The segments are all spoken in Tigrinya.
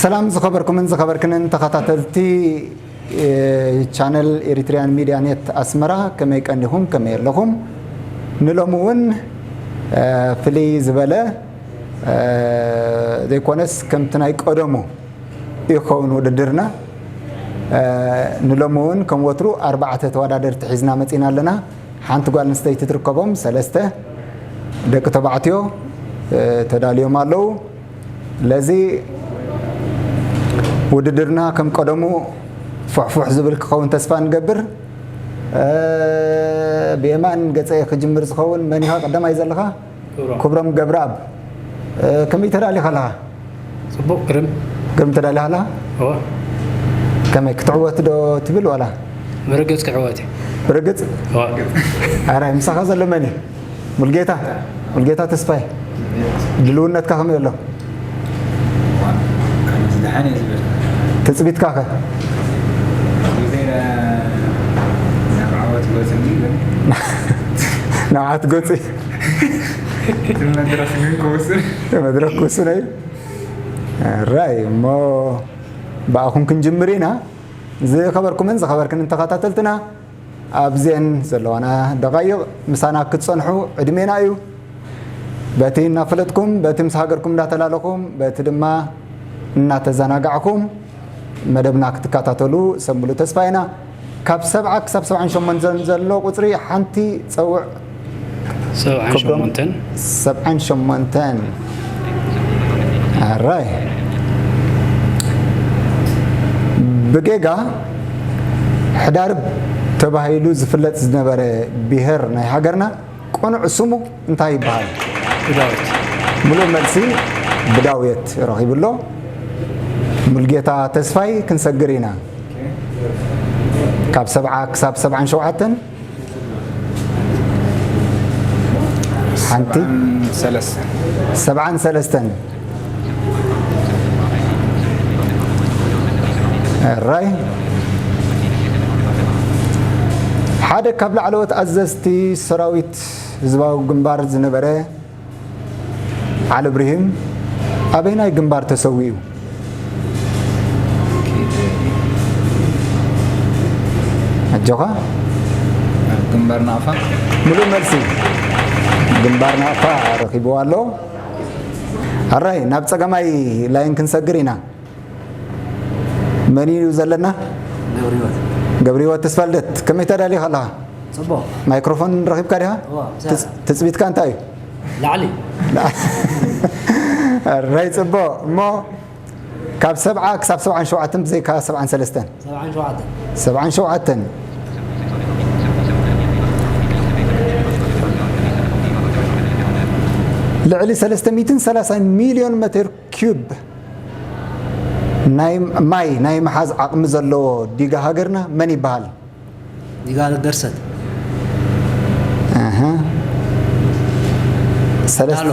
ሰላም ዝኸበርኩምን ዝኸበርክንን ተኸታተልቲ ቻነል ኤሪትሪያን ሚድያ ኔት ኣስመራ፣ ከመይ ቀኒኹም? ከመይ ኣለኹም? ንሎሚ እውን ፍልይ ዝበለ ዘይኮነስ ከምቲ ናይ ቀደሙ ይኸውን ውድድርና። ንሎሚ እውን ከም ወትሩ ኣርባዕተ ተወዳደርቲ ሒዝና መፂና ኣለና። ሓንቲ ጓል ኣንስተይቲ ትርከቦም፣ ሰለስተ ደቂ ተባዕትዮ ተዳልዮም ኣለዉ። ስለዚ ውድድርና ከም ቀደሙ ፉሕፉሕ ዝብል ክኸውን ተስፋ ንገብር። ብየማን ገፀይ ክጅምር ዝኸውን መን ኢኻ ቀዳማይ ዘለኻ? ክብሮም ገብረኣብ። ከመይ ተዳሊኻ ኣለኻ? ፅቡቕ ግርም። ግርም ተዳሊኻ ኣለኻ? ከመይ ክትዕወት ዶ ትብል ዋላ? ብርግፅ ክዕወት እዩ። ብርግፅ? ኣራይ ምሳኻ ዘሎ መን እዩ? ሙልጌታ፣ ሙልጌታ ተስፋይ፣ ድልውነትካ ከመይ ኣሎ? ዝደሓን እየ ዝብል። ትፅቢትካ ከ? ናብ ዓወት ጎፅኒ ግን ንዓት ጎፂ እቲ መድረክ ግን ክውስን መድረክ ክውስን እዩ። ራይ እሞ ብኣኹም ክንጅምር ኢና። ዝኸበርኩምን ዝኸበርክንን ተኸታተልትና ኣብዘን ዘለዋና ደቓይቕ ምሳና ክትጸንሑ ዕድሜና እዩ። በቲ እናፈለጥኩም፣ በቲ ምስ ሃገርኩም እንዳተላለኹም፣ በቲ ድማ እናተዘናጋዕኩም መደብና ክትከታተሉ ሰብ ሙሉእ ተስፋ ኢና። ካብ ሰብዓ ክሳብ ሰብዓን ሸሞንተን ዘሎ ቁጽሪ ሓንቲ ጸውዕ። ሰብዓን ሸሞንተን። ሰብዓን ሸሞንተን። ኣራይ ብጌጋ ሕዳርብ ተባሂሉ ዝፍለጥ ዝነበረ ብሄር ናይ ሃገርና ቅኑዕ ስሙ እንታይ ይበሃል? ብዳዊት። ሙሉእ መልሲ ብዳውየት ረኺቡ ኣሎ። ሙልጌታ ተስፋይ ክንሰግር ኢና። ካብ ሰብዓ ክሳብ ሰብዓን ሸውዓተን ሓንቲ ሰለስተ ሰብዓን ሰለስተን ራይ ሓደ ካብ ላዕለዎት ኣዘዝቲ ሰራዊት ህዝባዊ ግንባር ዝነበረ ዓሊ እብርሂም ኣበይናይ ግንባር ተሰዊኡ? ኣጆኻ ግንባር ናቕፋ ሙሉእ መልሲ ግንባር ናቕፋ ረኺብዎ ኣሎ። ኣራይ ናብ ጸገማይ ላይን ክንሰግር ኢና። መን እዩ ዘለና? ገብርሂወት ገብርሂወት ተስፋልደት፣ ከመይ ተዳሊኻ ኣለኻ? ጽቡቕ ማይክሮፎን ረኺብካ ዲኻ? እዋ፣ ብዛዕባ። ትጽ- ትጽቢትካ እንታይ እዩ? ላዕሊ ኣራይ ጽቡቕ እሞ ካብ ሰብዓ ክሳብ ሰብዓን ሸውዓተን ብዘይካ ሰብዓን ሰለስተን ሰብዓን ሸውዓተን ሰብዓን ሸውዓተን ልዕሊ ሰለስተ ሚእትን ሰላሳን ሚልዮን ሜትር ኪዩብ ናይ ማይ ናይ ምሓዝ ዓቕሚ ዘለዎ ዲጋ ሃገርና መን ይበሃል? ዲጋ ደርሰት ኣሃ። ሰለስተ- ዳሎ።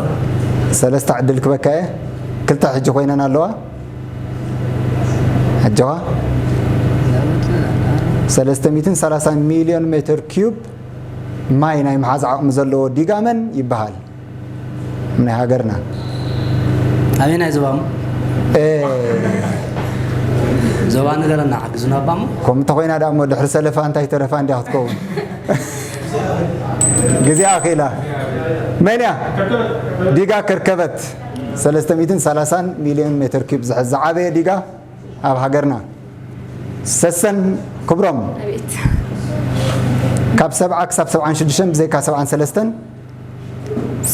ሰለስተ ዕድል ክበካ እየ። ክልተ ሕጂ ኮይነን ኣለዋ። ኣጆኻ ሰለስተ ሚእትን ሰላሳን ሚልዮን ሜትር ኪዩብ ማይ ናይ ምሓዝ ዓቕሚ ዘለዎ ዲጋ መን ይበሃል? ናይ ሃገርና ኣበየናይ ዞባ እሞ? እ፣ ዞባ ንገረና ሓግዙና እባ እሞ። ከምኡ እንተኾይና ደኣ እሞ ድሕሪ ሰለፋ እንታይ ተረፋ እንድያ ክትከውን? ግዜኣ ኣኺላ። መን እያ? ዲጋ ከርከበት ሰለስተ ሚእትን ሰላሳን ሚልዮን ሜትር ኪዩብ ዝሕዝ ዝዓበየ ዲጋ ኣብ ሃገርና። ሰሰን ክብሮም ኣቤት ካብ ሰብዓ ክሳብ ሰብዓን ሽዱሽተን ብዘይካ ሰብዓን ሰለስተን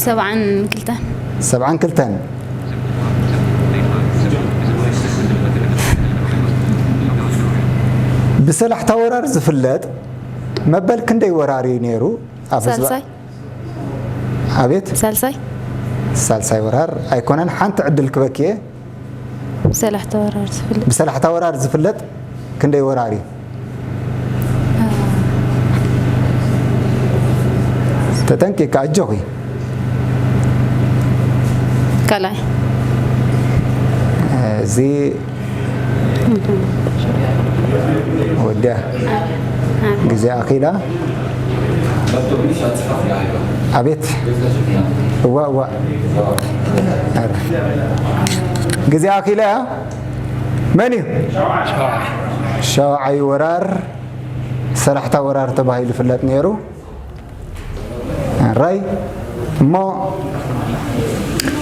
ሰብዓን ክልተን ሰብዓን ክልተን ብሰላሕታ ወራር ዝፍለጥ መበል ክንደይ ወራር እዩ ነይሩ? ኣብ ህዝባ- ሳልሳይ ኣቤት ሳልሳይ ሳልሳይ ወራር ኣይኮነን። ሓንቲ ዕድል ክበክየ ብሰላሕታ ወራር ዝፍለጥ ብሰላሕታ ወራር ዝፍለጥ ክንደይ ወራር እዩ? ተጠንቂካ ኣጆኺ። ካልኣይ እዚ ወዲያ ግዜ ኣኺላ። ኣቤት እዋ እዋ ግዜ ኣኺላ እያ። መን እዩ? ሸውዓይ ወራር፣ ሰላሕታ ወራር ተባሂሉ ይፍለጥ ነይሩ። ራይ እሞ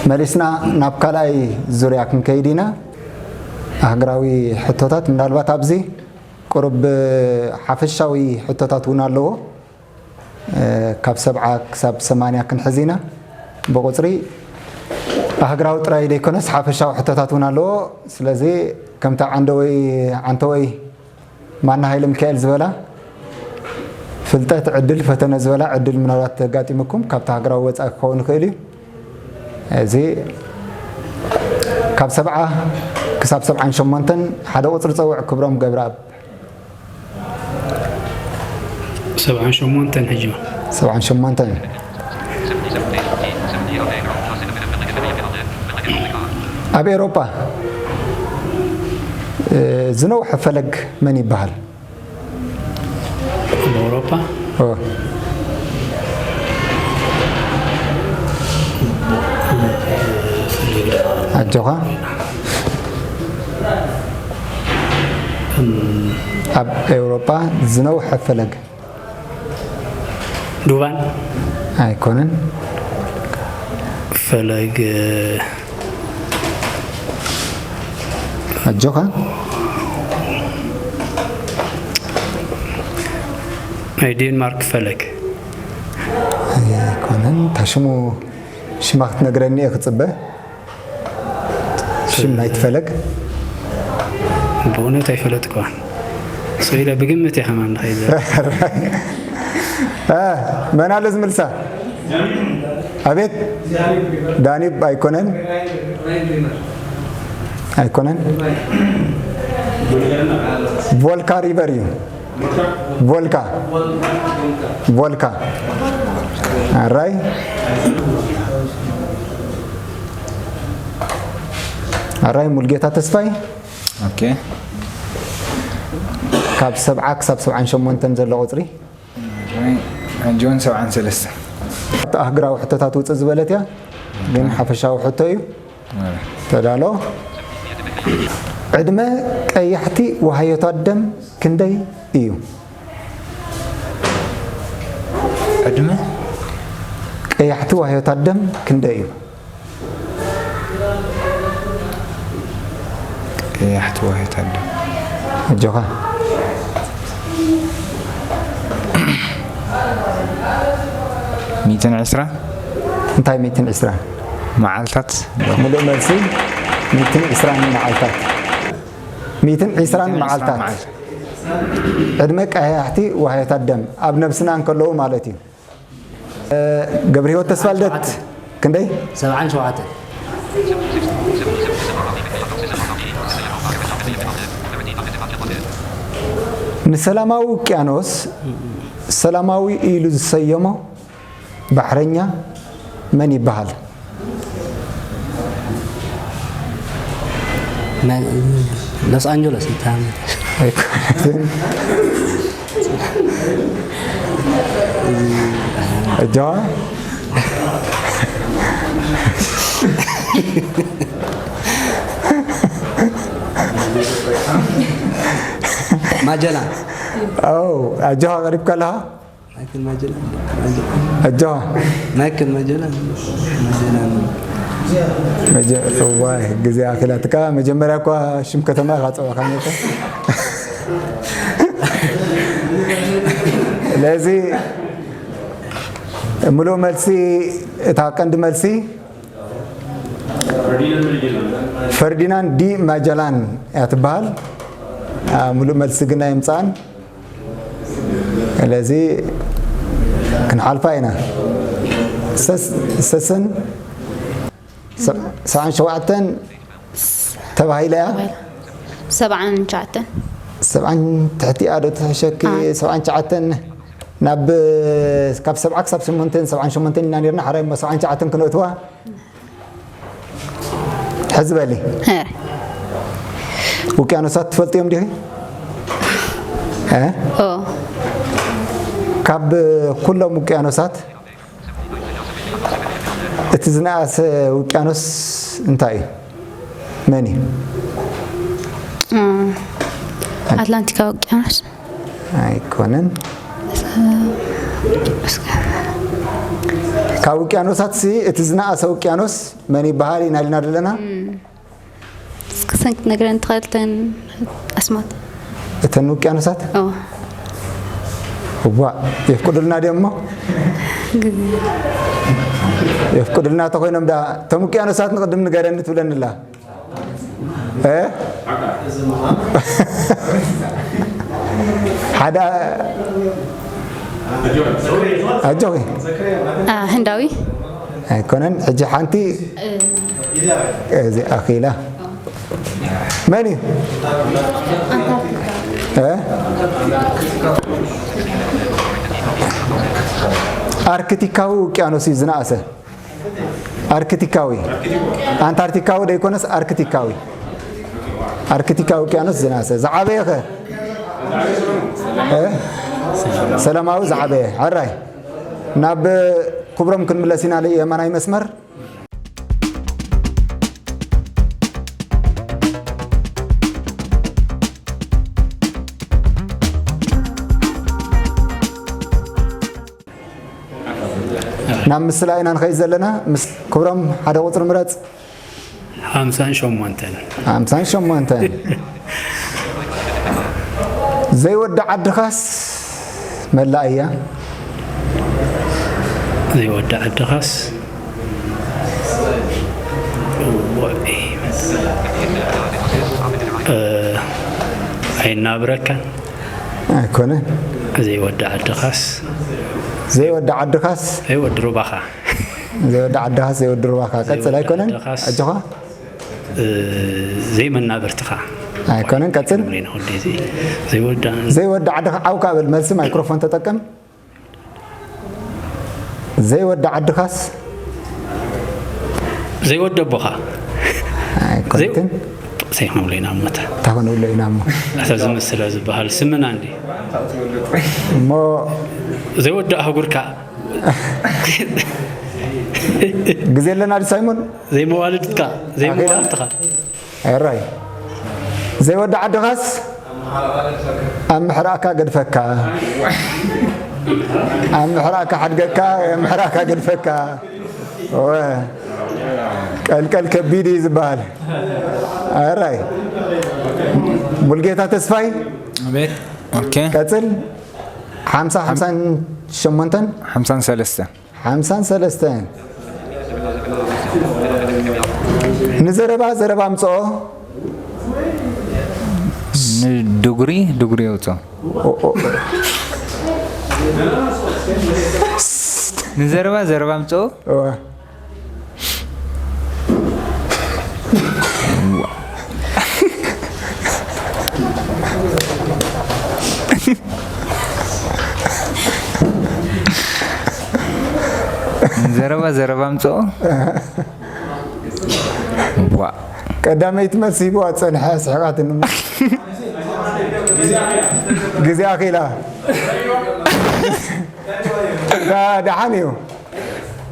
መሊስና ናብ ካልኣይ ዙርያ ክንከይድ ኢና። ኣህግራዊ ሕቶታት ምናልባት ኣብዚ ቁሩብ ሓፈሻዊ ሕቶታት እውን ኣለዎ። ካብ ሰብዓ ክሳብ ሰማንያ ክንሕዝ ኢና። ብቁፅሪ ኣህግራዊ ጥራይ ዘይኮነስ ሓፈሻዊ ሕቶታት እውን ኣለዎ። ስለዚ ከምታ ዓንደወይ ዓንተወይ ማና ሃይለ ሚካኤል ዝበላ ፍልጠት ዕድል ፈተነ ዝበላ ዕድል ምናልባት ተጋጢሙኩም ካብቲ ሃገራዊ ወፃኢ ክኸውን ይኽእል እዩ። እዚ ካብ ሰብዓ ክሳብ ሰብዓን ሸሞንተን ሓደ ቁፅሪ ፀውዕ ክብሮም ገብረኣብ። ሰብዓን ሸሞንተን ሕጂ ሰብዓን ሸሞንተን ኣብ ኤውሮጳ ዝነውሐ ፈለግ መን ይበሃል? ኣብ ኤውሮጳ ኣጆኻ። ኣብ ኤውሮጳ ዝነውሐ ፈለግ ዱባን ኣይኮነን። ፈለግ ኣጆኻ። ናይ ዴንማርክ ፈለግ ኣይኮነን። ታሽሙ ሽማ ክትነግረኒ እየ ክፅበ። ሽም ናይቲ ፈለግ ብእውነት ኣይፈለጥኩዋን። ስኢለ ብግምት እየ ከማን ንኸይድ መን ኣሎ ዝምልሳ? ኣቤት ዳኒብ ኣይኮነን፣ ኣይኮነን። ቮልካ ሪቨር እዩ። ቮልካ ቮልካ ኣራይ ኣራይ ሙልጌታ ተስፋይ ኦኬ ካብ ሰብዓ ክሳብ ሰብዓን ሸሞንተን ዘሎ ቁፅሪ ሕጂ እውን ሰብዓን ሰለስተን ኣህግራዊ ሕቶታት ውፅእ ዝበለት እያ፣ ግን ሓፈሻዊ ሕቶ እዩ። ተዳሎ። ዕድመ ቀያሕቲ ዋህዮታት ደም ክንደይ እዩ? ዕድመ ቀያሕቲ ዋህዮታት ደም ክንደይ እዩ? ቀያሕቲ ዋህዮታት ደም ኣጆኻ። ሚእትን ዕስራ እንታይ ሚእትን ዕስራ መዓልታት ሙሉእ መልሲ ሚእትን ዕስራን መዓልታት። ሚእትን ዕስራን መዓልታት ዕድመ ቀያሕቲ ዋህዮታት ደም ኣብ ነብስና እንከለዉ ማለት እዩ። ገብረ ህይወት ተስፋልደት ክንደይ? ሰብዓን ሸውዓተን ንሰላማዊ ውቅያኖስ ሰላማዊ ኢሉ ዝሰየሞ ባሕረኛ መን ይበሃል? ሎስ ኣንጀለስ ይታመት ኣይኮነትን። እጃዋ ማጀላ ኣው ኣጃዋ ቀሪብካ ኣለኻ። ማይክል ማጀላ ኣጃዋ ማይክል ማጀላ ማጀላ መጀ- እዋይ ግዜ ኣኺላትካ። መጀመርያ እኳ ሽም ከተማ ኢኻ ጸዋኻ ነይርካ። ስለዚ ምሉእ መልሲ እታ ቀንዲ መልሲ ፈርዲናንድ ዲ ማጀላን እያ ትበሃል። አ፣ ምሉእ መልሲ ግን ኣይምጻን። ስለዚ ክንሓልፋ ኢና። ሰስ- ሰስን ሰ- ሰብዓን ሸውዓተን ተባሂላ እያ። ሰብዓን ትሽዓተን ሰብዓን ትሕቲኣ ዶ ትሕሸኪ? ኣይ። ሰብዓን ትሽዓተን ናብ ካብ ሰብዓ ክሳብ ስምንትን ሰብዓን ሸሞንተን ኢና ነርና። ሓራይ እሞ ሰብዓን ትሽዓተን ክንእትዋ ሕዚ በሊ። ሄር ውቅያኖሳት ትፈልጥዮም ዲኺ? እ? ኦ ካብ ኩሎም ውቅያኖሳት እቲ ዝነኣሰ ውቅያኖስ እንታይ እዩ? መን እዩ? ኣትላንቲካዊ ውቅያኖስ። ኣይኮነን። ካብ ውቅያኖሳት ሲ እቲ ዝነኣሰ ውቅያኖስ መን ይበሃል ኢና ኢልና ዘለና? እስኪ ሰንክ ነግረን ትኸልተን ኣስማት። እተን ውቅያኖሳት ኦ እዋ የፍቅዱልና ድዮም? እሞ የፍቅዱልና ተኮይኖም ዳ እቶም ውቅያኖሳት ንቅድም ንገረኒ ትብለኒ ኣላ። እ? ሓደ ኣጆኺ አ፣ ህንዳዊ። ኣይኮነን። ሕጂ ሓንቲ እዚ ኣኺላ መን እዩ? እ? ኣርክቲካዊ ውቅያኖስ እዩ ዝነኣሰ። ኣርክቲካዊ ኣንታርክቲካዊ ደይኮነስ ኣርክቲካዊ ኣርክቲካዊ ውቅያኖስ ዝነኣሰ ዝዓበየ ኸ እ? ሰላማዊ ዝዓበየ ሕራይ ናብ ክብሮም ክንምለስ ኢና። የማናይ መስመር ናብ ምስላ ኢና ንኸይድ ዘለና። ምስ ክብሮም ሓደ ቁፅሪ ምረፅ። ሓምሳን ሸሞንተን ሓምሳን ሸሞንተን ዘይወዲ ዓድኻስ መላእ እያ። ዘይወዲ ዓድኻስ እወ፣ እ፣ ኣይናብረካን ኣይኮነን። ዘይወዲ ዓድኻስ ዘይወዲ ዓድኻስ ዘይወዲ ሩባኻ ዘይወዲ ዓድኻስ ዘይወዲ ሩባኻ ቀፅል። ኣይኮነን ዓድኻስ ኣጆኻ እ፣ ዘይመናብርትኻ ኣይኮነን ቀፅል። ሌና ወዲ እዚ ዘይወዳ ዘይወዲ ዓድኻ ዓውካ በል። መልሲ ማይክሮፎን ተጠቀም። ዘይወዲ ዓድኻስ ዘይወዲ ኣቦኻ ኣይኮነትን። ዘይክንብሎ ኢና እሞታ እንታይ ክንብሎ ኢና እሞ ኣታ ዝምስለ ዝበሃል ስምና እንዲ እሞ ዘይወዲ ኣህጉርካ ግዜ ኣለና ዲ ሳይሞን ዘይመዋልድካ ዘይመዋልድካ ሕራይ ዘይወዲ ዓድኻስ ኣብ ምሕራእካ ገድፈካ ኣብ ምሕራእካ ሓድገካ ኣብ ምሕራእካ ገድፈካ እወ ቀልቀል ከቢድ እዩ ዝበሃል። ሕራይ ሙልጌታ ተስፋይ ኣቤት። ኦኬ። ቀፅል። ሓምሳ ሓምሳን ሸሞንተን ሓምሳን ሰለስተን ሓምሳን ሰለስተን ንዘረባ ዘረባ ኣምፅኦ። ንድጉሪ ድጉሪ የውፅኦ። ንዘረባ ዘረባ ኣምፅኦ። እወ። ዘረባ ዘረባ ኣምፅኦ። ዋ። ቀዳመይቲ መልሲ ሂብዋ ፀንሐ ስሕቓትኒ። ግዜ ኣኺላ። ዳ- ደሓን እዩ።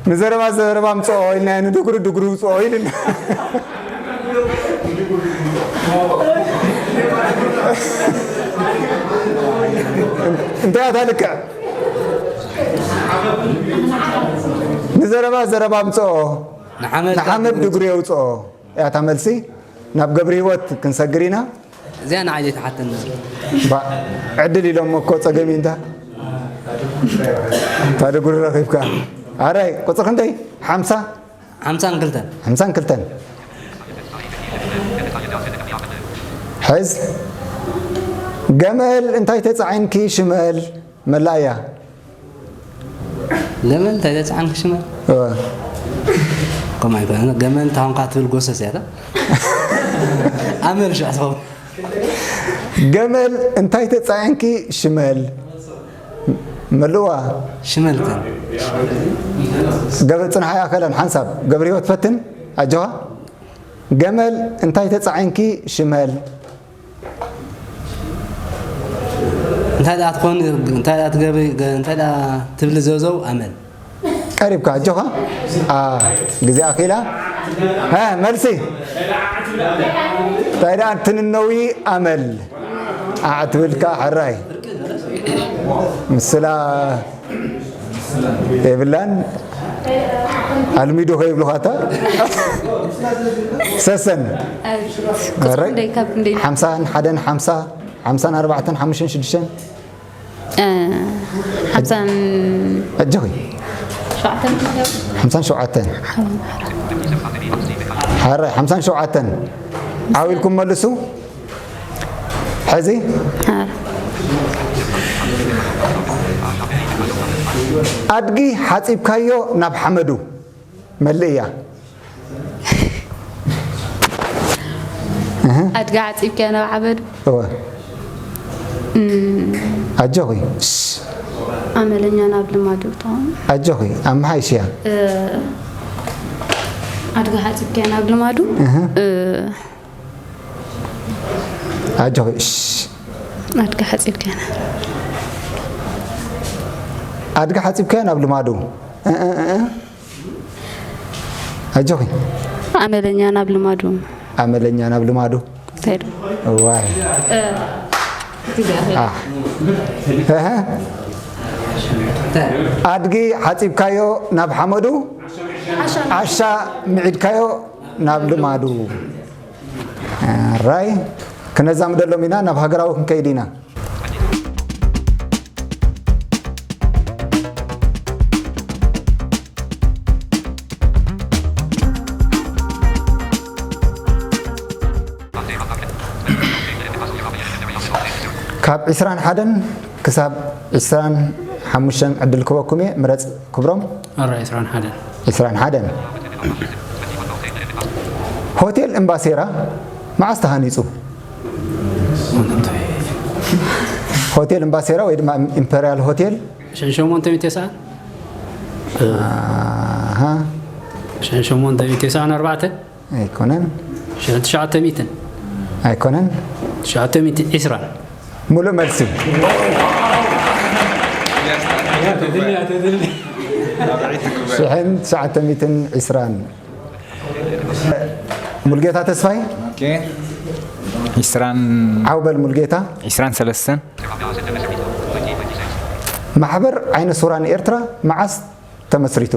ንዘረባ ዘረባ ምፅኦ ኢልና ንድጉሪ ድጉሪ ውፅኦ ኢልና። እንታይ እያ እታ ልክዕ? ንዘረባ ዘረባ ምፅኦ ንሓመድ ድጉሪ የውፅኦ እያ እታ መልሲ። ናብ ገብሪ ህይወት ክንሰግር ኢና። እዚኣ ንዓይ ዘይተሓተና። ባ ዕድል ኢሎሞ እኮ ጸገም እዩ እንታ። ታደ ጉድ ረኺብካ። ኣራይ ቁጽሪ ክንደይ? ሓምሳ ሓምሳን ክልተን። ሓምሳን ክልተን። ሕዝ ገመል እንታይ ተጻዒንኪ ሽመል? መላእያ። ገመል እንታይ ዘጽዓንኪ ሽመል? እወ። ከምኡ ኣይኮነን። ገመል እንተ ኾንካ ትብል ጎሰስ እያ እታ። ኣመል ሽዕ ትኸውን። ገመል እንታይ ተጻዒንኪ ሽመል? መልዋ። ሽመል ከን። ገበ ጽንሓ ያኸለን ሓንሳብ ገብረ ህይወት ፈትን ኣጆኻ። ገመል እንታይ ተጻዒንኪ ሽመል? እንታይ ደኣ ትኾን እንታይ ደኣ ትገብሪ እንታይ ደኣ ትብሊ ዘውዘው ኣመል። ቀሪብካ ኣጆኻ። አ ግዜ ኣኺላ። ሀ መልሲ እንታይ ደኣ ትንነዊ ኣመል። ኣዕ ትብል ከኣ ሕራይ። ምስላ የብላን። ኣልሚዶ ከይብሉኻታ። ሰሰን። ኣይ፣ ሕራይ። ክንደይ ካብ ክንደይ? ሓምሳን ሓደን ሓምሳ፣ ሓምሳን ኣርባዕተን ሓሙሽተን ሽዱሽተን። እ፣ ሓምሳን ኣጆኺ። ሸውዓተን። ሓምሳን ሸውዓተን። ሓራይ፣ ሓምሳን ሸውዓተን። ዓው ኢልኩም መልሱ። ሕዚ። ሓ። ኣድጊ ሓጺብካዮ ናብ ሓመዱ። መልእያ። እህ። ኣድጋ ዓጺብክያ ናብ ዓበዱ። እወ። እም። ኣጆኺ። ኣመለኛ ናብ ልማዱ ትኸውን። ኣጆኺ፣ ኣመሓይሽያ። እ፣ ኣድጋ ዓጺብክያ ናብ ልማዱ። እህ። እ፣ ኣጆኺ። እሽ። ኣድጋ ሓጺብክያ ናብ ኣድጋ ሓጺብክያ ናብ ልማዱ። እ፣ እ፣ እ፣ እ። ኣጆኺ። ኣመለኛ ናብ ልማዱ። ኣመለኛ ናብ ልማዱ። እንታይ ዶ? ዋይ። እ፣ አ። እህ። ኣድጊ ሓጺብካዮ ናብ ሓመዱ፣ ዓሻ። ዓሻ ምዒድካዮ ናብ ልማዱ። ራይ ክነዛምደሎም ኢና፣ ናብ ሃገራዊ ክንከይድ ኢና። ካብ ዕስራን ሓደን ክሳብ ዕስራን ሓሙሽተን ዕድል ክበኩም እየ። ምረጽ ክብሮም። ኣራ ዕስራን ሓደን። ዕስራን ሓደን። ሆቴል እምባሴራ መዓስ ተሃኒጹ? ሆቴል እምባሴራ ወይ ድማ ኢምፔርያል ሆቴል። ሽሕን ሸሞንተ ሚእትን ተስዓን? ኣሃ። ሽሕን ሸሞንተ ሚእትን ተስዓን ኣርባዕተን? ኣይኮነን። ሽሕን ትሽዓተ ሚእትን? ኣይኮነን። ትሽዓተ ሚእትን ዕስራን? ሙሉእ መልሲ። ሽሕን ትሽዓተ ሚእትን ዕስራን። ሙልጌታ ተስፋይ? ኦኬ። ዕስራን ዓው በል ሙልጌታ። ዕስራን ሰለስተን። ማሕበር ዓይነ ስውራን ኤርትራ መዓስ ተመስሪቱ?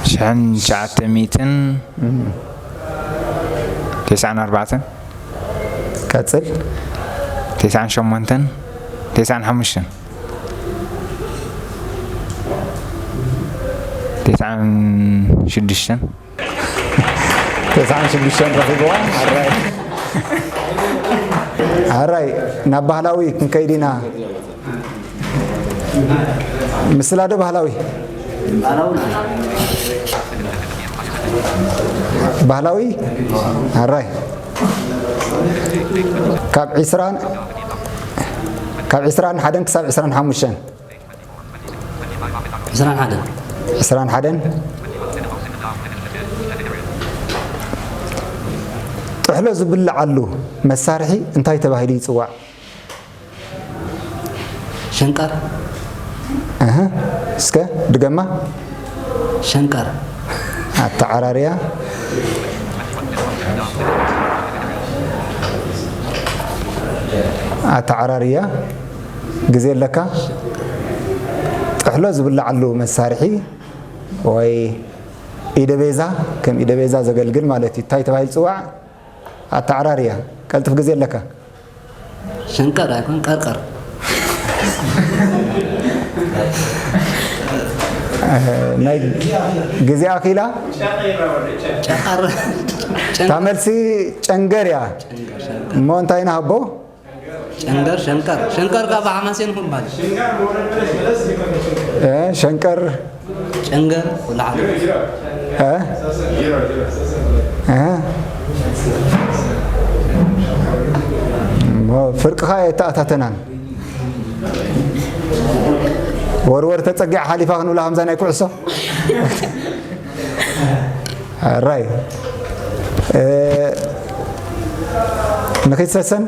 ሽሕን ትሽዓተ ሚእትን ተስዓን ኣርባዕተን። ቀጽል። ተስዓን ሸሞንተን፣ ተስዓን ሓሙሽተን፣ ተስዓን ሽዱሽተን። ተስዓን ሽዱሽተን ረኺብዋ። ኣራይ። ኣራይ፣ ናብ ባህላዊ ክንከይድ ኢና። ምስላ ዶ ባህላዊ? ባህላዊ? ኣራይ። ካብ ዕስራን፣ ካብ ዕስራን ሓደን ክሳብ ዕስራን ሓሙሽተን። ዕስራን ሓደን። ዕስራን ሓደን። ጥሕሎ ዝብልዓሉ መሳርሒ እንታይ ተባሂሉ ይጽዋዕ? ሸንቀር። እህ፣ እስከ ድገማ። ሸንቀር። ኣተዓራርያ። ኣተዓራርያ። ግዜ ኣለካ። ጥሕሎ ዝብልዓሉ መሳርሒ ወይ ኢደ ቤዛ፣ ከም ኢደ ቤዛ ዘገልግል ማለት እዩ። እንታይ ተባሂሉ ይጽዋዕ? ኣተዓራርያ። ቀልጥፍ፣ ግዜ ኣለካ። ሸንቀር ኣይኮን፣ ቀርቀር። ናይ ግዜ ኣኺላ። ጨቀር። እታ መልሲ ጨንገር እያ። እሞ እንታይ ንሃቦ? ጨንገር፣ ሸንቀር። ሸንቀር ካብ ሓማሴን ይኹን ባል። እ፣ ሸንቀር። ጨንገር፣ ወላዓሎ። እ? እ? እሞ ፍርቅኻ የተኣታተናን። ወርወር ተጸጊዓ ሓሊፋ ክንብላ ከምዛ ናይ ኩዕሶ። ኣራይ። እ፣ ንኺድ ሰሰን?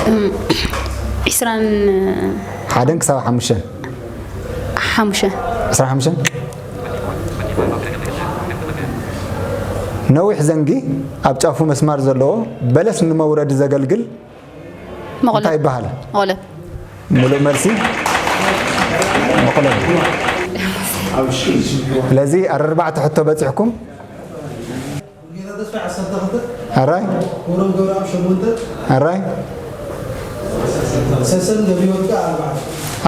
እም፣ ዒስራን ሓደን ክሳብ ሓሙሽተን። ሓሙሽተን። ዒስራን ሓሙሽተን? ነዊሕ ዘንጊ ኣብ ጫፉ መስማር ዘለዎ በለስ ንመውረዲ ዘገልግል እንታይ ይበሃል? መቑለል። ሙሉእ መልሲ መቑለል። ስለዚ ኣርባዕተ ሕቶ በፂሕኩም። ኣራይ ኣራይ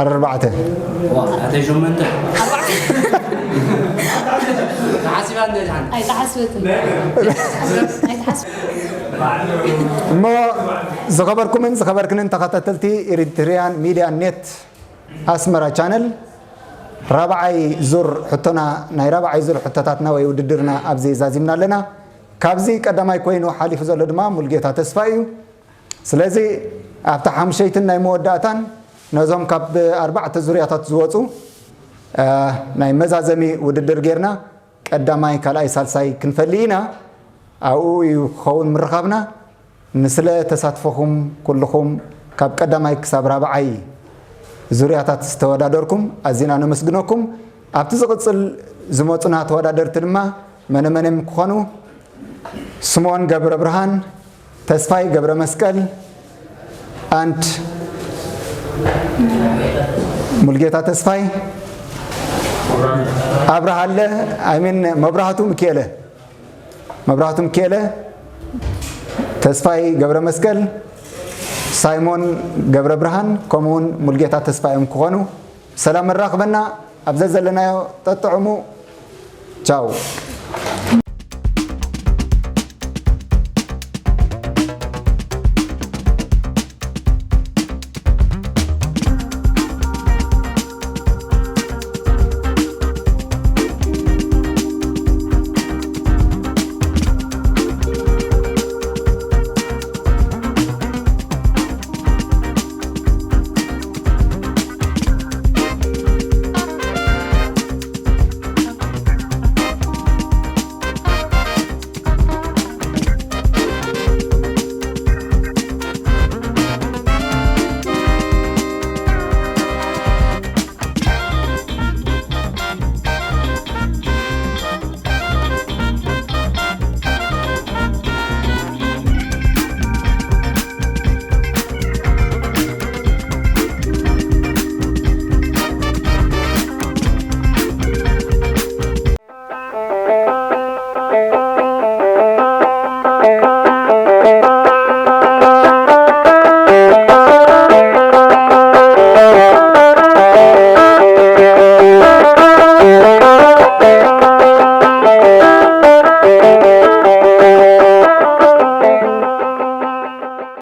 ኣርባዕተ ኣይተሓስበትን። ኣይተሓስበትን። እሞ ዝኸበርኩምን ዝኸበርክንን ተኸታተልቲ ኤሪትሪያን ሚድያ ኔት ኣስመራ ቻነል ራብዓይ ዙር ሕቶና ናይ ራብዓይ ዙር ሕቶታትና ወይ ውድድርና ኣብዚ ዛዚምና ኣለና። ካብዚ ቀዳማይ ኮይኑ ሓሊፉ ዘሎ ድማ ሙልጌታ ተስፋ እዩ። ስለዚ ኣብታ ሓሙሸይትን ናይ መወዳእታን ነዞም ካብ ኣርባዕተ ዙርያታት ዝወፁ ናይ መዛዘሚ ውድድር ጌርና ቀዳማይ ካልኣይ ሳልሳይ ክንፈሊ ኢና። ኣብኡ እዩ ክኸውን ምርኻብና። ንስለ ተሳትፎኹም ኩልኹም ካብ ቀዳማይ ክሳብ ራብዓይ ዙርያታት ዝተወዳደርኩም ኣዚና ነመስግነኩም። ኣብቲ ዝቕፅል ዝመፁና ተወዳደርቲ ድማ መነመንም ክኾኑ ስምኦን ገብረ ብርሃን፣ ተስፋይ ገብረ መስቀል and ሙልጌታ ተስፋይ ኣብርሃለ I mean መብራህቱ ምክኤለ መብራህቱ ምክኤለ፣ ተስፋይ ገብረ መስቀል፣ ሳይሞን ገብረ ብርሃን ከምኡውን ሙልጌታ ተስፋ እዮም ክኾኑ። ሰላም መራኽበና ኣብ ዘዘለናዮ ጠጥዕሙ። ቻው።